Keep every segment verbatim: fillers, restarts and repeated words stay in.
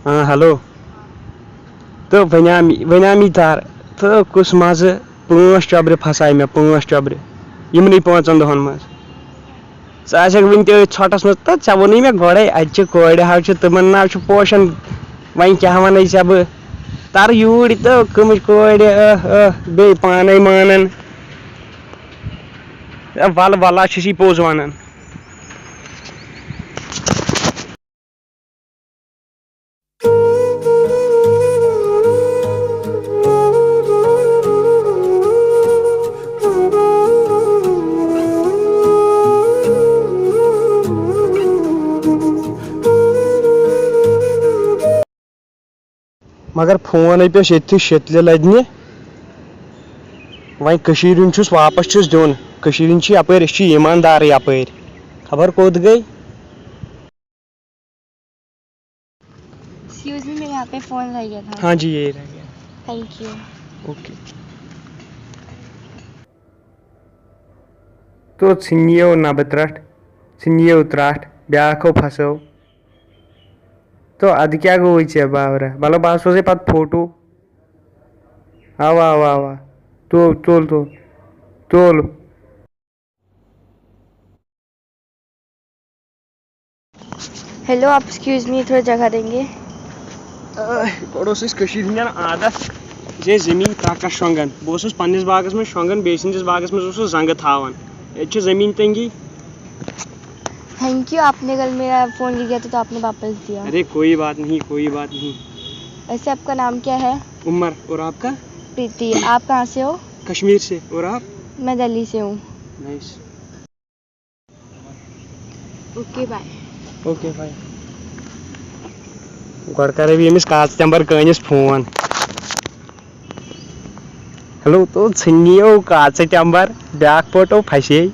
ہاں، ہیلو۔ تہٕ وۄنۍ آو مےٚ، وۄنۍ آو مےٚ تَر۔ تہٕ کُس مَزٕ، پانٛژھ چۄبرِ پھسایہِ مےٚ، پانٛژھ چۄبرِ یِمنٕے پانٛژَن دۄہَن منٛز۔ ژٕ آسَکھ وٕنہِ تہِ أتھۍ ژھۄٹَس منٛز، تہٕ ژےٚ ووٚنُے مےٚ گۄڈَے، اَتہِ چھِ کورِ ہاو چھِ، تِمَن ناو چھُ پوشَن۔ وۄنۍ کیٛاہ وَنَے ژےٚ بہٕ؟ تَر یوٗرۍ تہٕ کٕمٕچ کورِ، ٲہ، ٲہ، بیٚیہِ پانَے مانَن۔ اے، وَلہٕ، وَلہٕ، چھُس یہِ پوٚز وَنان۔ مگر فون ہے پیوٚس ییٚتہِ تھٕے شیٚتلہِ لدنہِ۔ وۄنۍ کٔشیٖرِ ہُنٛد چھُس واپس چھُس دیُن۔ کٔشیٖرِ ہُنٛد چھِ یپٲرۍ، أسۍ چھِ ایٖماندارٕے یپٲرۍ۔ خبر کوٚت گٔے؟ ایکسکیوز می، میرے یہاں پہ فون رہ گیا تھا۔ ہاں جی، یہی رہ گیا۔ Thank you. اوکے۔ تو ژھٕنِو نبہٕ ترٛٹھ، ژھٕنِو ترٛٹھ، بیٛاکھ ہو پھسو۔ تو ادٕ کیٛاہ گوٚوُے ژےٚ باورہ؟ مطلب بہٕ ہا سوزے پتہٕ فوٹو۔ اوا، اوا، اوا۔ تُل، تُل، تُل۔ تُل۔ ہیلو، آپ ایکسکیوز می، تھوڑا جگہ دیں گے؟ گۄڈٕ اوس اَسہِ کٔشیٖرِ ہِنٛدٮ۪ن عادت زِ زٔمیٖن ترٛکَس شۄنٛگان۔ بہٕ اوسُس پنٛنِس باغَس منٛز شۄنٛگان، بیٚیہِ سٕنٛدِس باغَس منٛز اوسُس زنٛگہٕ تھاوان۔ ییٚتہِ چھِ زٔمیٖن تنٛگی۔ تھینک یو، آپ نے کل میرا فون لے گیا تھا تو آپ نے واپس دیا۔ ارے کوئی بات نہیں، کوئی بات نہیں۔ ویسے آپ کا نام کیا ہے؟ عمر، اور آپ کا؟ پریتی۔ آپ کہاں سے ہو؟ کشمیر سے، اور آپ؟ میں دہلی سے ہوں۔ Nice. Okay, bye. Okay, bye. گۄڈٕ کَرے بہٕ ییٚمِس کاژٕ تٮ۪مبر کٲنِس فون۔ ہیلو، تو ژھٕنِو کاژٕ تٮ۪مبر، بیٛاکھ فوٹو پھسے۔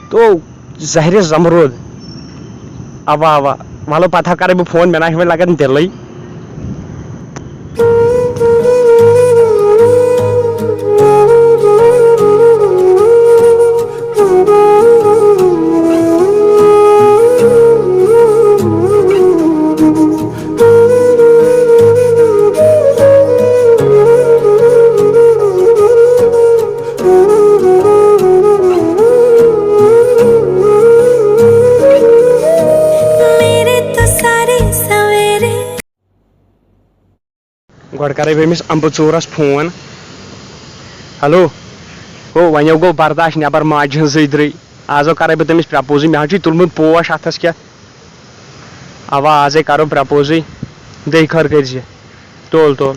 تو زہرِ زمرود۔ اوا، اوا۔ وَلہٕ پَتہٕ ہا کَرے بہٕ فون، مےٚ نہ چھُ وۄنۍ لَگان دِلٕے۔ گۄڈٕ کَرے بہٕ أمِس اَمبہٕ ژوٗرَس فون۔ ہیلو، ہو، وۄنۍ گوٚو برداش، نٮ۪بر ماجہِ ہٕنٛز زٕے درٕے۔ آز ہو کَرے بہٕ تٔمِس پرٛپوزٕے، مےٚ حظ چھُے تُلمُت پوش اَتھَس کٮ۪تھ۔ اَوا، آزے کَرو پرٛپوزٕے، دٔے خٲر کٔرۍ زِ۔ تُل، تُل۔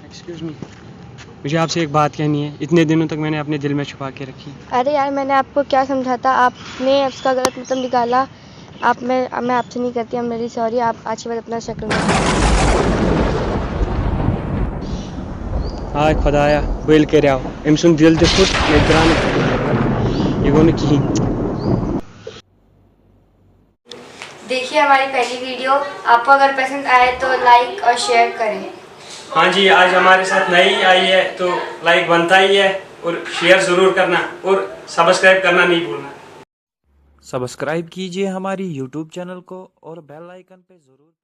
ایکسکیوز می، مجھے آپ سے ایک بات کہنی ہے، اتنے دنوں تک میں نے اپنے دل میں چھپا کے رکھی۔ ارے یار، میں نے آپ کو کیا سمجھاتا، آپ نے اس کا غلط مطلب نکالا۔ آپ میں میں آپ سے نہیں کرتی، I'm really sorry۔ آپ آج کے بعد اپنا شکل مت۔ ہاے خۄدایا، بٔلۍ کٔرِو أمۍ سُنٛد دِل تہِ پھُٹ، مےٚ تہِ درٛاو نہٕ کِہیٖنۍ۔ یہِ گوٚو نہٕ کِہیٖنۍ۔ دیکھیے ہماری پہلی ویڈیو، آپ کو اگر پسند آئے تو لائک اور شیئر کریں۔ ہاں جی، آج ہمارے ساتھ نئی آئی ہے تو لائک بنتا ہی ہے اور شیئر ضرور کرنا اور سبسکرائب کرنا نہیں بھولنا۔ سبسکرائب کیجیے ہماری یوٹیوب چینل کو اور بیل آئیکن پہ ضرور